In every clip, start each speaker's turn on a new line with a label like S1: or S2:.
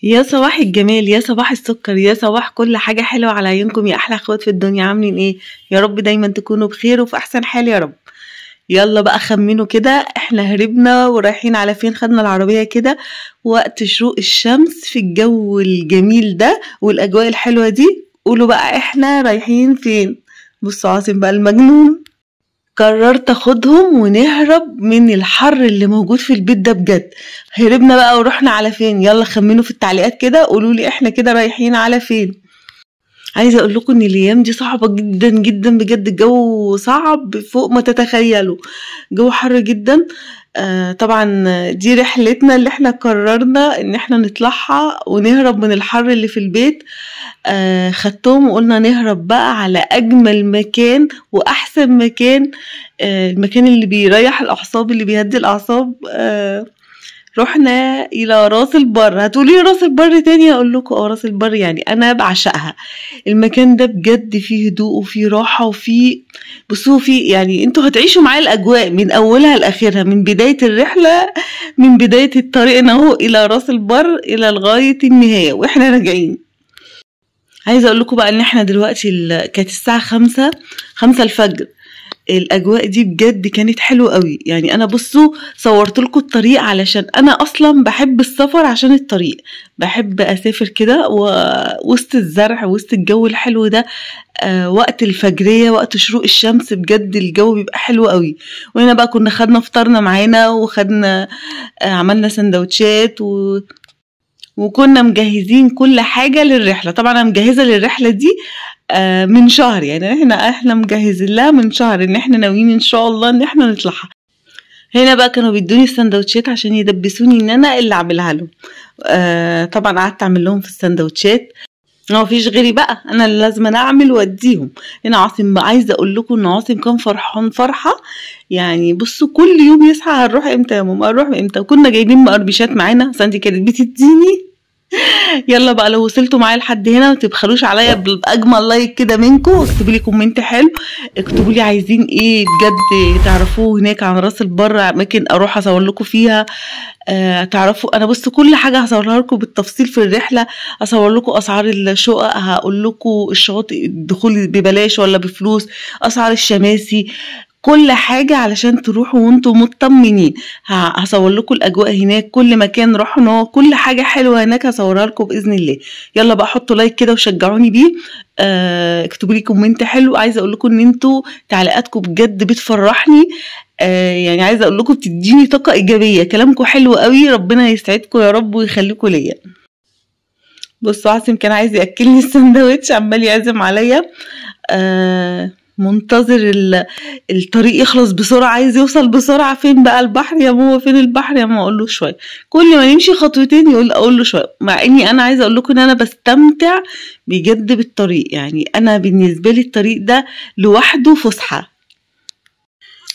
S1: يا صباح الجمال، يا صباح السكر، يا صباح كل حاجة حلوة على عيونكم يا أحلى أخوات في الدنيا. عاملين إيه؟ يا رب دايما تكونوا بخير وفي أحسن حال يا رب. يلا بقى خمنوا كده احنا هربنا ورايحين على فين. خدنا العربية كده وقت شروق الشمس في الجو الجميل ده والأجواء الحلوة دي. قولوا بقى احنا رايحين فين؟ بصوا عاصم بقى المجنون، قررت اخدهم ونهرب من الحر اللي موجود في البيت ده بجد. هربنا بقى ورحنا على فين؟ يلا خمنوا في التعليقات كده، قولوا لي احنا كده رايحين على فين. عايزه اقول لكم ان الايام دي صعبة جدا جدا بجد، الجو صعب فوق ما تتخيلوا، جو حر جدا. طبعا دي رحلتنا اللي احنا قررنا ان احنا نطلعها ونهرب من الحر اللي في البيت. خدتهم وقلنا نهرب بقى على اجمل مكان واحسن مكان، المكان اللي بيريح الاعصاب، اللي بيهدي الاعصاب. رحنا الى راس البر. هتقولي راس البر تاني؟ هقول لكم راس البر يعني انا بعشقها. المكان ده بجد فيه هدوء وفيه راحة وفيه، بصوا فيه يعني انتوا هتعيشوا معايا الاجواء من اولها لاخرها، من بداية الرحلة، من بداية الطريق اهو الى راس البر الى لغاية النهاية واحنا راجعين. عايزه اقول لكم بقى ان احنا دلوقتي كانت الساعة 5 الفجر. الاجواء دي بجد كانت حلوة قوي. يعني انا بصوا صورت لكم الطريق علشان انا اصلا بحب السفر عشان الطريق، بحب اسافر كده وسط الزرع وسط الجو الحلو ده. وقت الفجريه، وقت شروق الشمس، بجد الجو بيبقى حلو قوي. وهنا بقى كنا خدنا فطارنا معانا وخدنا عملنا سندوتشات وكنا مجهزين كل حاجة للرحلة. طبعا انا مجهزة للرحلة دي من شهر، يعني احنا مجهزين لها من شهر ان احنا ناويين ان شاء الله ان احنا نطلعها. هنا بقى كانوا بيدوني السندوتشات عشان يدبسوني ان انا اللي اعملها لهم. طبعا قعدت اعمل لهم في السندوتشات، ما فيش غيري بقى، انا اللي لازم انا اعمل واديهم. هنا عاصم، عايزه اقول لكم ان عاصم كان فرحان فرحه، يعني بصوا كل يوم يصحى هنروح امتى يا ماما، هنروح امتى. وكنا جايبين مقرمشات معانا، ساندي كانت بتديني. يلا بقى لو وصلتوا معايا لحد هنا ما تبخلوش عليا باجمل like كده منكم، اكتبوا لي comment حلو، اكتبوا لي عايزين ايه بجد تعرفوه هناك عن راس البر، اماكن اروح اصور لكم فيها. تعرفوا انا بصوا كل حاجة هصورها لكم بالتفصيل في الرحلة، اصور لكم اسعار الشقق، هقول لكم الشواطئ الدخول ببلاش ولا بفلوس، اسعار الشماسي، كل حاجة علشان تروحوا وانتم مطمنين. هصور لكم الاجواء هناك، كل مكان رحنا، كل حاجة حلوة هناك هصورها لكم باذن الله. يلا بقى حطوا like كده وشجعوني بيه، اكتبوا لي comment حلو. عايزة اقول لكم ان انتوا تعليقاتكم بجد بتفرحني، يعني عايزة اقول لكم بتديني طاقة ايجابية، كلامكم حلو قوي، ربنا يسعدكم يا رب ويخليكم ليا. بصوا عاصم كان عايز ياكلني السندوتش، عمال يعزم عليا، منتظر الطريق يخلص بسرعة، عايز يوصل بسرعة. فين بقى البحر يا ماما، فين البحر يا ماما؟ اقول له شوية، كل ما نمشي خطوتين يقول اقول له شوية. مع اني انا عايزه اقول لكم ان انا بستمتع بجد بالطريق، يعني انا بالنسبة لي الطريق ده لوحده فسحة.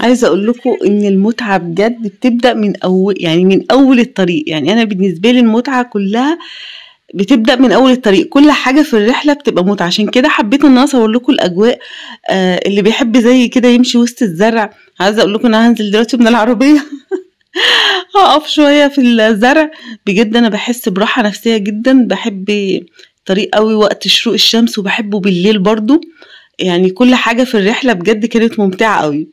S1: عايزه اقول لكم ان المتعة بجد بتبدا من اول، يعني من اول الطريق. يعني انا بالنسبة لي المتعة كلها بتبدا من اول الطريق، كل حاجة في الرحلة بتبقى متعه. عشان كده حبيت ان انا اصور لكم الاجواء. اللي بيحب زي كده يمشي وسط الزرع، عايزه اقول لكم ان انا هنزل دلوقتي من العربية هقف شوية في الزرع. بجد انا بحس براحة نفسية جدا، بحب الطريق قوي وقت شروق الشمس، وبحبه بالليل برضو. يعني كل حاجة في الرحلة بجد كانت ممتعة قوي.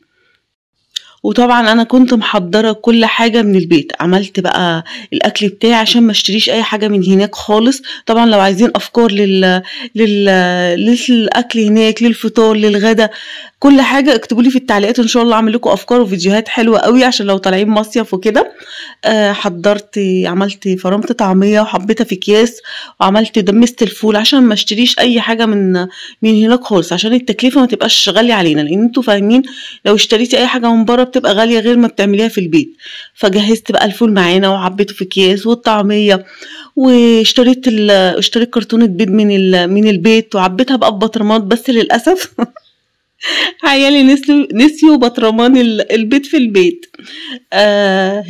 S1: وطبعا انا كنت محضرة كل حاجة من البيت، عملت بقى الاكل بتاعي عشان ما اشتريش اي حاجة من هناك خالص. طبعا لو عايزين افكار للاكل هناك، للفطار، للغدا، كل حاجة اكتبوا لي في التعليقات، ان شاء الله اعمل لكم افكار وفيديوهات حلوة قوي عشان لو طالعين مصيف وكده. حضرت، عملت فرمت طعميه وحبيتها في اكياس، وعملت دمست الفول عشان ما اشتريش اي حاجة من هناك خالص، عشان التكلفة ما تبقاش غالية علينا، لان انتوا فاهمين لو اشتريتي اي حاجة من بره بتبقى غالية غير ما بتعمليها في البيت. فجهزت بقى الفول معانا وعبيته في اكياس والطعميه، واشتريت اشتريت كرتونة بيض من البيت وعبيتها بقى ببطرمات، بس للاسف عيالي نسيوا بطرمان البيت في البيت.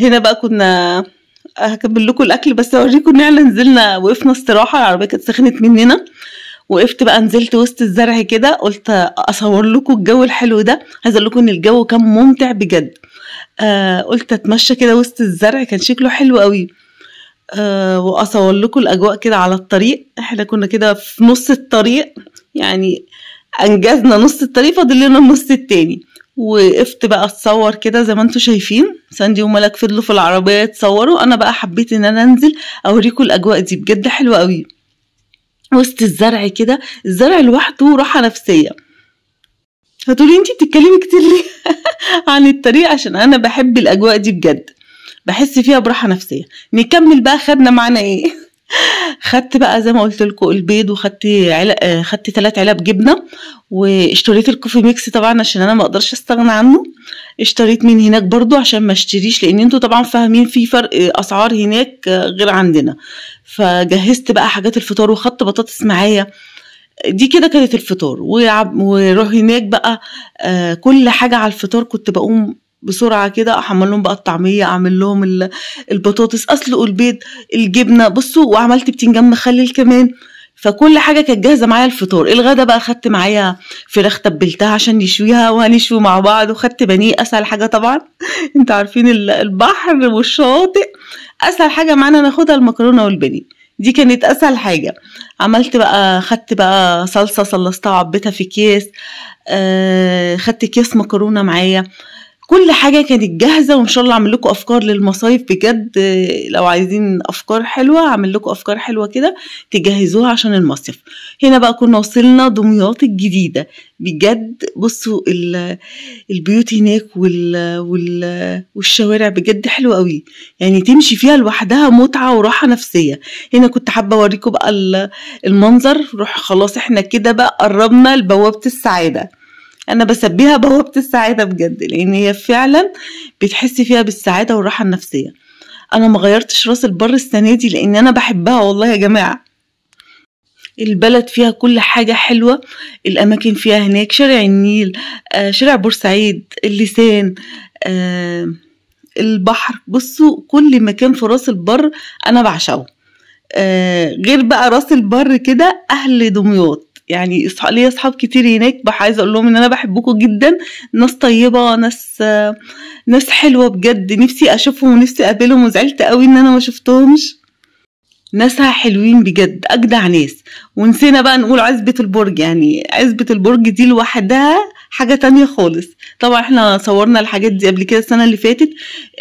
S1: هنا بقى كنا هكمل لكم الاكل، بس اوريكم ان احنا نزلنا وقفنا استراحة، العربية كانت سخنت مننا، وقفت بقى نزلت وسط الزرع كده، قلت اصور لكم الجو الحلو ده. عايزه اقول لكم ان الجو كان ممتع بجد. قلت اتمشى كده وسط الزرع، كان شكله حلو قوي. واصور لكم الاجواء كده على الطريق. احنا كنا كده في نص الطريق، يعني انجزنا نص الطريق، فاضل لنا النص التاني. وقفت بقى اتصور كده زي ما انتم شايفين، ساندي وملك فضلوا في العربية يتصوروا، انا بقى حبيت ان انا انزل اوريكم الاجواء دي، بجد حلوة قوي وسط الزرع كده. الزرع لوحده راحة نفسية. هتقولي انتي بتتكلمي كتير ليه عن الطريق؟ عشان انا بحب الاجواء دي بجد، بحس فيها براحة نفسية. نكمل بقى، خدنا معانا ايه؟ خدت بقى زي ما قلت لكم البيض، وخدت خدت 3 علب جبنه، واشتريت ال coffee mix طبعا عشان انا ما اقدرش استغنى عنه. اشتريت من هناك برضو عشان ما اشتريش، لان انتوا طبعا فاهمين في فرق اسعار هناك غير عندنا. فجهزت بقى حاجات الفطار، وخدت بطاطس معايا. دي كده كانت الفطار. وروح هناك بقى كل حاجة على الفطار كنت بقوم بسرعة كده احمل لهم بقى الطعمية، اعمل لهم البطاطس، اسلق البيض، الجبنة، بصوا، وعملت بتنجان مخلل كمان. فكل حاجة كانت جاهزة معايا الفطار. الغدا بقى خدت معايا فراخ تبلتها عشان نشويها وهنشوي مع بعض، وخدت بانيه، اسهل حاجة طبعا انتوا عارفين البحر والشاطئ اسهل حاجة معانا ناخدها المكرونه والبانيه، دي كانت اسهل حاجة. عملت بقى، خدت بقى صلصه صلصتها وعبيتها في اكياس، خدت اكياس مكرونه معايا. كل حاجة كانت جاهزة. وان شاء الله اعمل لكم افكار للمصايف بجد، لو عايزين افكار حلوة اعمل لكم افكار حلوة كده تجهزوها عشان المصيف. هنا بقى كنا وصلنا دمياط الجديدة، بجد بصوا البيوت هناك والشوارع بجد حلوة قوي، يعني تمشي فيها لوحدها متعه وراحة نفسية. هنا كنت حابة اوريكم بقى المنظر. روح خلاص احنا كده بقى قربنا لبوابه السعادة. انا بسبيها بوابة السعادة بجد، لان هي فعلا بتحسي فيها بالسعادة والراحة النفسية. انا ما غيرتش راس البر السنة دي لان انا بحبها والله يا جماعة. البلد فيها كل حاجة حلوة، الاماكن فيها هناك، شارع النيل، شارع بورسعيد، اللسان، البحر، بصوا كل مكان في راس البر انا بعشقه. غير بقى راس البر كده اهل دمياط، يعني ليا اصحاب كتير هناك، عايزه اقول لهم ان انا بحبكم جدا، ناس طيبة، ناس حلوة بجد، نفسي اشوفهم ونفسي اقابلهم، وزعلت قوي ان انا ما شفتهمش. ناسها حلوين بجد، اجدع ناس. ونسينا بقى نقول عزبة البرج، يعني عزبة البرج دي لوحدها حاجة تانية خالص. طبعا احنا صورنا الحاجات دي قبل كده السنة اللي فاتت،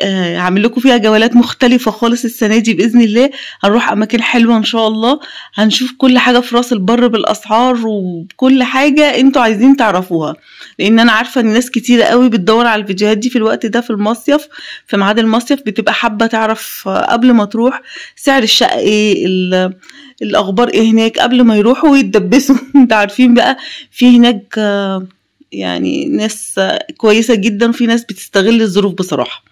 S1: هعمل لكم فيها جولات مختلفة خالص السنة دي بإذن الله. هنروح اماكن حلوة ان شاء الله، هنشوف كل حاجة في راس البر بالاسعار وكل حاجة انتوا عايزين تعرفوها، لان انا عارفة ان ناس كتيرة قوي بتدور على الفيديوهات دي في الوقت ده في المصيف، في ميعاد المصيف بتبقى حابة تعرف قبل ما تروح سعر الشقة ايه، الاخبار ايه هناك قبل ما يروحوا ويتدبسوا. انتوا عارفين بقى في هناك يعني ناس كويسة جدا، وفي ناس بتستغل الظروف بصراحة.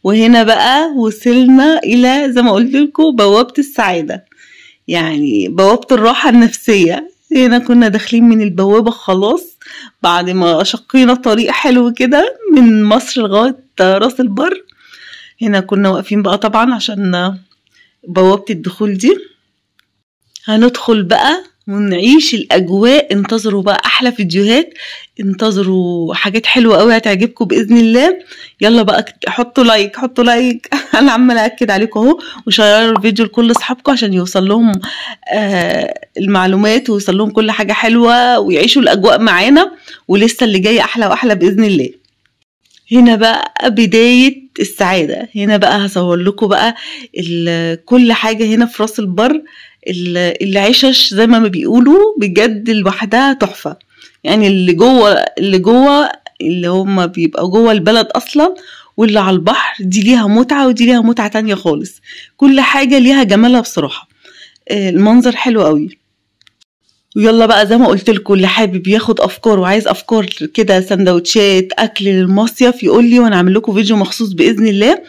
S1: وهنا بقى وصلنا الى زي ما قلت لكم بوابة السعادة، يعني بوابة الراحة النفسية. هنا كنا داخلين من البوابة خلاص بعد ما شقينا طريق حلو كده من مصر لغاية راس البر. هنا كنا واقفين بقى طبعا عشان بوابة الدخول دي، هندخل بقى ونعيش الأجواء. انتظروا بقى أحلى فيديوهات، انتظروا حاجات حلوة قوي هتعجبكم بإذن الله. يلا بقى حطوا like، حطوا like أنا عمالة أكد عليكم أهو، وشيروا الفيديو لكل أصحابكم عشان يوصل لهم المعلومات ويوصل لهم كل حاجة حلوة ويعيشوا الأجواء معانا، ولسه اللي جاي أحلى وأحلى بإذن الله. هنا بقى بداية السعادة، هنا بقى هصور لكم بقى كل حاجة هنا في راس البر. العشش زي ما بيقولوا بجد لوحدها تحفة، يعني اللي جوه اللي هم بيبقوا جوه البلد اصلا واللي على البحر، دي ليها متعة ودي ليها متعة تانية خالص. كل حاجة ليها جمالها بصراحة، المنظر حلو قوي. ويلا بقى زي ما قلت لكم، اللي حابب ياخد افكار وعايز افكار كده سندوتشات اكل للمصيف يقول لي، وانا اعمل لكم فيديو مخصوص باذن الله.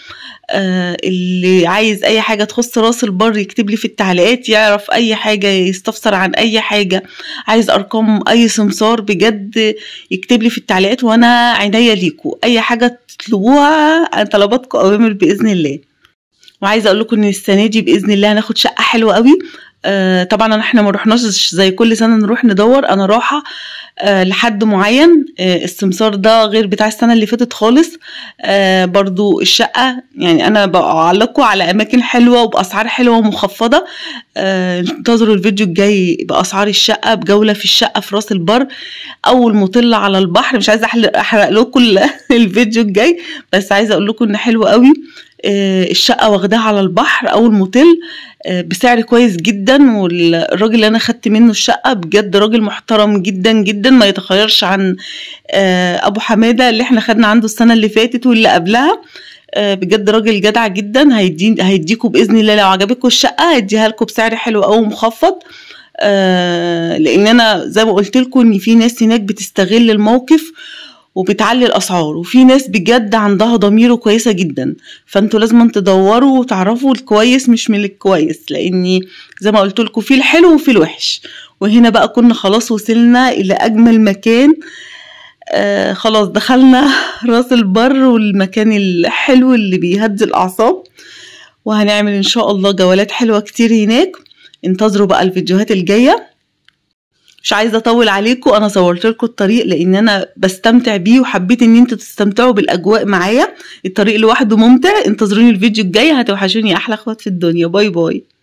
S1: اللي عايز اي حاجة تخص راس البر يكتب لي في التعليقات، يعرف اي حاجة، يستفسر عن اي حاجة، عايز ارقام اي سمسار بجد يكتب لي في التعليقات، وانا عينيا ليكم، اي حاجة تطلبوها طلباتكم اوامر باذن الله. وعايزه اقول لكم ان السنة دي باذن الله هناخد شقه حلوة قوي. طبعا احنا ما رحناش زي كل سنة نروح ندور، انا راحة لحد معين. السمسار ده غير بتاع السنة اللي فاتت خالص. برضو الشقة يعني انا بعلقكم على اماكن حلوة وباسعار حلوة ومخفضه. انتظروا الفيديو الجاي باسعار الشقة، بجولة في الشقة في راس البر اول مطله على البحر. مش عايزه احرق لكم الفيديو الجاي، بس عايزه اقول لكم ان حلو قوي. الشقة واخداها على البحر اول مطل بسعر كويس جدا، والراجل اللي انا خدت منه الشقة بجد راجل محترم جدا جدا، ما يتخيرش عن ابو حمادة اللي احنا خدنا عنده السنة اللي فاتت واللي قبلها. بجد راجل جدع جدا، هيديكوا باذن الله لو عجبتكم الشقة هيديها لكم بسعر حلو قوي مخفض. لان انا زي ما قلت لكم ان في ناس هناك بتستغل الموقف وبتعلي الاسعار، وفي ناس بجد عندها ضميره كويسة جدا. فانتوا لازم تدوروا وتعرفوا الكويس مش من الكويس، لاني زي ما قلت لكم في الحلو وفي الوحش. وهنا بقى كنا خلاص وصلنا الى اجمل مكان. خلاص دخلنا راس البر والمكان الحلو اللي بيهدي الاعصاب، وهنعمل ان شاء الله جولات حلوة كتير هناك. انتظروا بقى الفيديوهات الجاية. مش عايزه اطول عليكم، انا صورت لكم الطريق لان انا بستمتع بيه وحبيت ان انتوا تستمتعوا بالاجواء معايا. الطريق لوحده ممتع. انتظروني الفيديو الجاي، هتوحشوني احلى اخوات في الدنيا. bye bye.